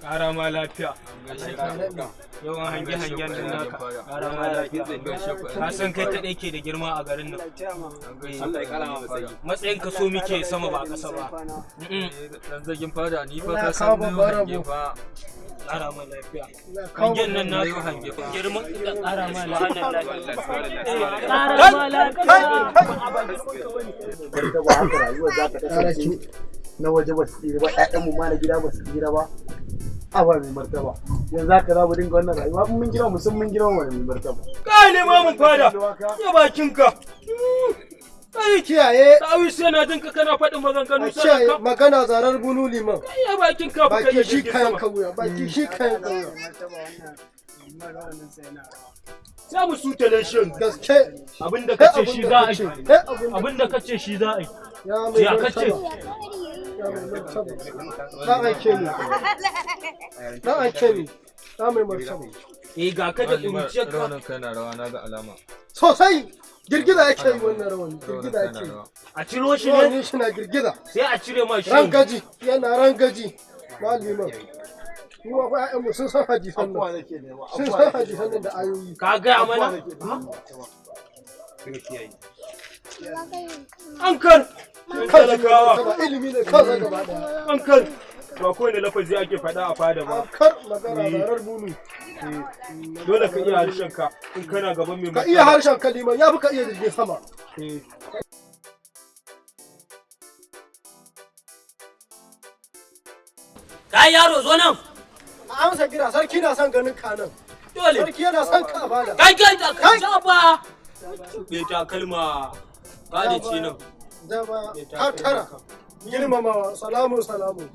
Ƙara ma lafiya. Yawan hange-hangen nan naka. Ƙara ma lafiya. Ka san kai kaɗai ke da girma a garin nan. Allah ya kara ma matsayi. Matsayin ka so muke sama ba ƙasa ba. Dan zagin fada ni fa Allah ka ya san kawo ni babban hange rabo. fa. Ƙara ma lafiya. Allah ya kawo Hangen nan Na yi naka. hange fa. Girman ka ƙara ma lafiya. Ƙara ma lafiya. Martaba, haka rayuwar za ta kasance, na waje ba su tsira ba, ƴaƴanmu ma na gida ba su tsira ba. Aba mai martaba, yanzu haka za mu dinga wannan rayuwa? In mun gina mu sun mun gina wa mai martaba. Kai ne mamun fada. Ya bakinka. Kai Kiyaye. Sawi sai na jinka kana faɗin maganganu A kiyaye sanan ka. magana zarar bunu, liman. Ya bakinka fa kai Baki shi jirgin kayan sama. kauya, baki shi kayan kauya. Sai mu sutale shi yanzu. Gaske. Abinda Kai kace shi za a yi. Kai abin da Abinda kace shi za a yi. Ya mai Ya kace. martaba. Ya mai martaba. Dan aike ni. Dan aike ni. Ya mai martaba. Eh, ga ka da ƙuruciyarka. Rawanin kai na rawa, na ga alama. Sosai. Girgiza yake yi wannan rawani. Rawanin Girgiza kai na yake yi. rawa. A ciro shi ne Rawani shi na girgiza. sai a cire ma shi. Rangaji. Yana rangaji. Maliman. Mu ma fa ƴaƴanmu sun san hadisan Afuwa nan. nake nema. Sun Afuwa san nake hadisan nan da ayoyi. Ka gaya mana. An kan. Kan Talakawa. martaba ilimi ne kansa gaba ɗaya. An kan. Ba kowane lafazi ake faɗa a fada ba. Kar magana zarar bunu. Dole ka iya harshen ka in kana gaban mai Ka iya harshen kaliman ya fi ka iya jirgin sama. Eh. Kai yaro, zo nan. A amsa kira, sarki na son ganin ka nan. Dole. Sarki yana son ka a fada. Kai kai da kai ba. Bai takalma. Ba da ce nan. Dama ka tara. Girmamawa salamun salamun.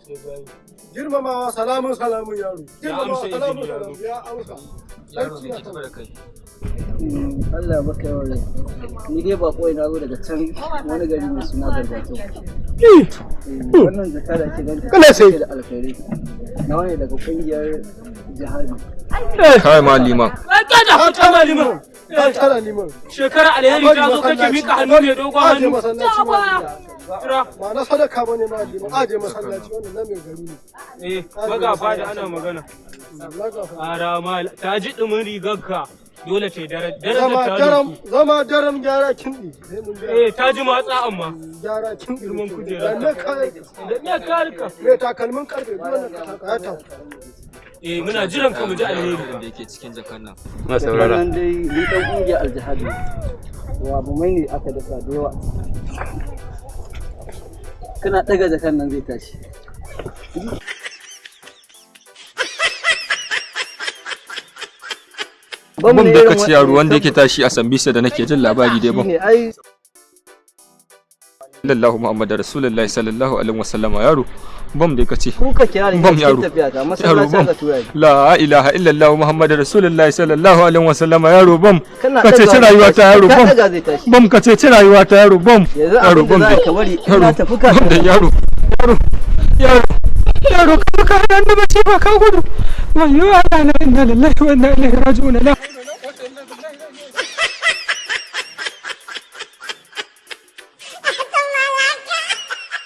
Girmamawa salamun salamun yaro. Girmamawa amsa salamun izini, yaro. salamun ya amsa. Yaro, Sarki me na ke son tafa da kai? Allah baka yawan rai. Ni dai bako na zo daga can wani gari mai suna Garbato. Wannan jaka da ake ganta Kana sai. take da alkhairai. Na wani daga kungiyar jihadi. Kai ma liman. Kai ka da Ka fita tara liman. liman. Ka tara liman. Shekara alheri ta zo kake mika hannu mai dogon Aje hannu. masallaci ma. Jira. Ba na sadaka bane ma liman. Aje masallaci, wannan na mai gari ne. Eh, magafa da ana magana. Magafa. Ƙara ma ta ji ɗumin rigarka. Dole ta yi darajar Zama ta daram, doku. zama daram, gyara kinɗi. Sai mun gyara. Eh, ta ji matsa amma. Gyara kinɗi. Girman kujera. Da me Da me ka rika? Mai takalmin karfe duk wannan ka taka ya tafi. Eh, muna jiran ka mu ji alheri. Da yake cikin jakan nan. Na saurara. Wannan dai ni dan kungiyar aljihadi. Wa bumai ne aka dasa da yawa. Kana ɗaga jakan nan zai tashi. Bom da kace yaro wanda yake tashi a Sambisa da nake jin labari dai bom. Shine ai. Sallallahu Muhammadu Rasulullahi sallallahu alaihi wasallama, yaro. Bom da kace. Kuka kira ni Bom cikin yaro. tafiya ta Yaro masallaci bom. aka tura ni. La ilaha illallah Muhammadu Rasulullahi sallallahu alaihi wasallama, yaro bom. Kana Ka ceci ɗaga rayuwa ta yaro ka bom. ɗaga zai tashi. Bom, ka ceci rayuwa ta yaro bom. Yanzu Yaro abin bom. da za ka bari Yaro ina tafi ka bom da yaro. Yaro. Yaro. Yaro, ka hannu ba ce ba ka gudu. Wayyo Allah na, inna lillahi wa inna ilaihi raji'un. La